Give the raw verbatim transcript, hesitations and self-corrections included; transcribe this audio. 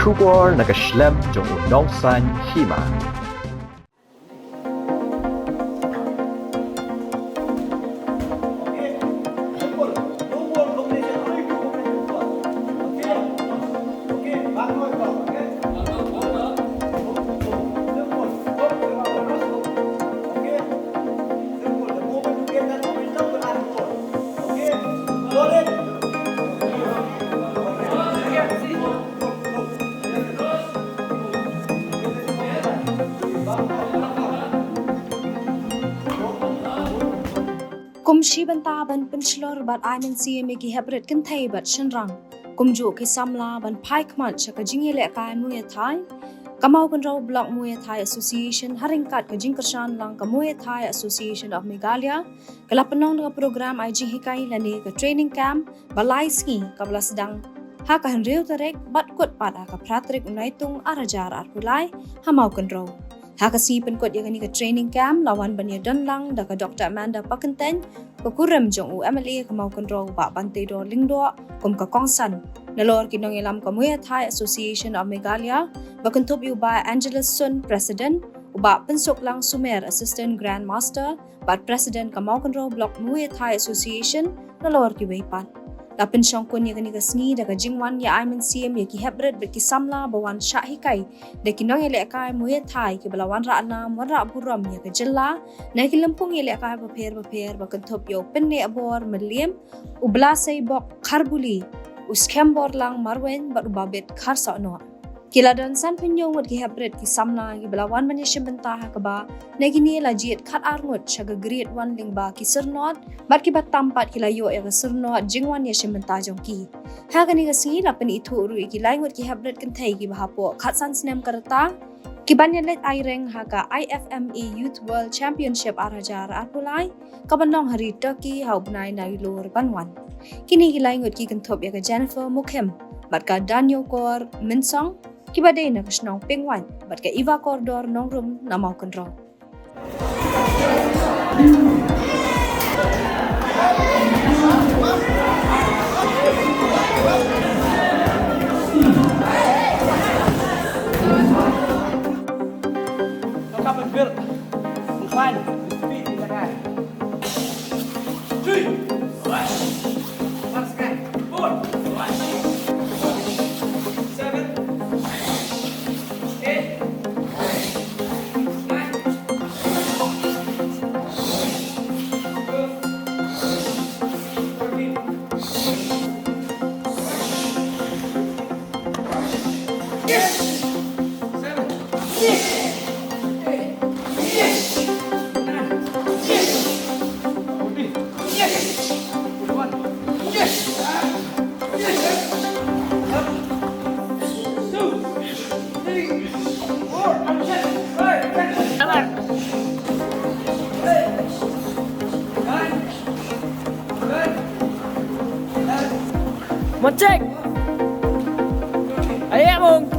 Khubor na ka shlem jong u nongsan hima. Kum shi bynta ban pynshlur bad ai mynsiem ïa ki heprit kynthei bad shynrang, kumjuh ki samla ban phai khmat sha ka jingïalehkai Muay Thai, ka Mawkynrew Block Muay Thai Association ha ryngkat ka jingkyrshan lang ka Muay Thai Association of Meghalaya, ka la pynlong da ka program ai jinghikai lane ka training camp ba lai sngi kaba la sdang ha ka hynriew tarik bad kut pat ha ka phra tarik u Naitung ar hajar arphew lai ha Mawkynrew. Ha ka sngi pynkut ïa kane ka training camp la wan ban ïadon lang da ka Doctor Amanda Pakyntein, ka kurim jong u M L A ka Mawkynrew, Bah Banteidor Lyngdoh, kum ka kongsan. Nalor ki nongïalam ka Muay Thai Association of Meghalaya, ba kynthup ïa u Bah Angelus Sun, President, u Bah Pynsuklang Sumer, Assistant Grandmaster bad President ka Mawkynrew Block Muay Thai Association, nalor kiwei pat. La pynshongkun ïa kane ka sngi da ka jingwan ïa ai mynsiem ïa ki heprit bad ki samla ba wan shah hikai da ki nongïalehkai Muay Thai kiba la wanrah nam wanrah burom ïa ka jylla na ki lympung ïalehkai bapher bapher, ba kynthup ïa u Pynneh Bor Mylliem, u Blasei Bok Kharbuli, u Skhem Borlang Marwein bad u Babit Kharsahnoh. Ki la don sanphew hynñiew ngut ki heprit ki samla kiba la wan ban ïashim bynta ha kaba na kine la jied khatar ngut sha ka grade one lyngba ki syrnod, bad kiba tam pat ki la ïoh ïa ka syrnod jingwan ïashim bynta jong ki. Ha kane ka sngi la pynithuh ruh ïa ki lai ngut ki heprit kynthei kiba hapoh khatsan snem ka rta, kiban ïaleit ai reng ha ka I F M A Youth World Championship ar hajar arphew lai, kaban long ha ri Turkey ha u bnai Nailur ban wan. Kine ki lai ngut ki kynthup ïa ka Jennifer Mukhim bad ka Daniel Kor Mynsong, kiba dei na ka shnong Pingwait, bad ka Eva Kordor Nongrum na Mawkynrew. Lock up and build. Incline. With feet in the air. Three. Once again. Four. Seven. Eight. Nine. Twelve. Thirteen. Một check. Ayo, Mung.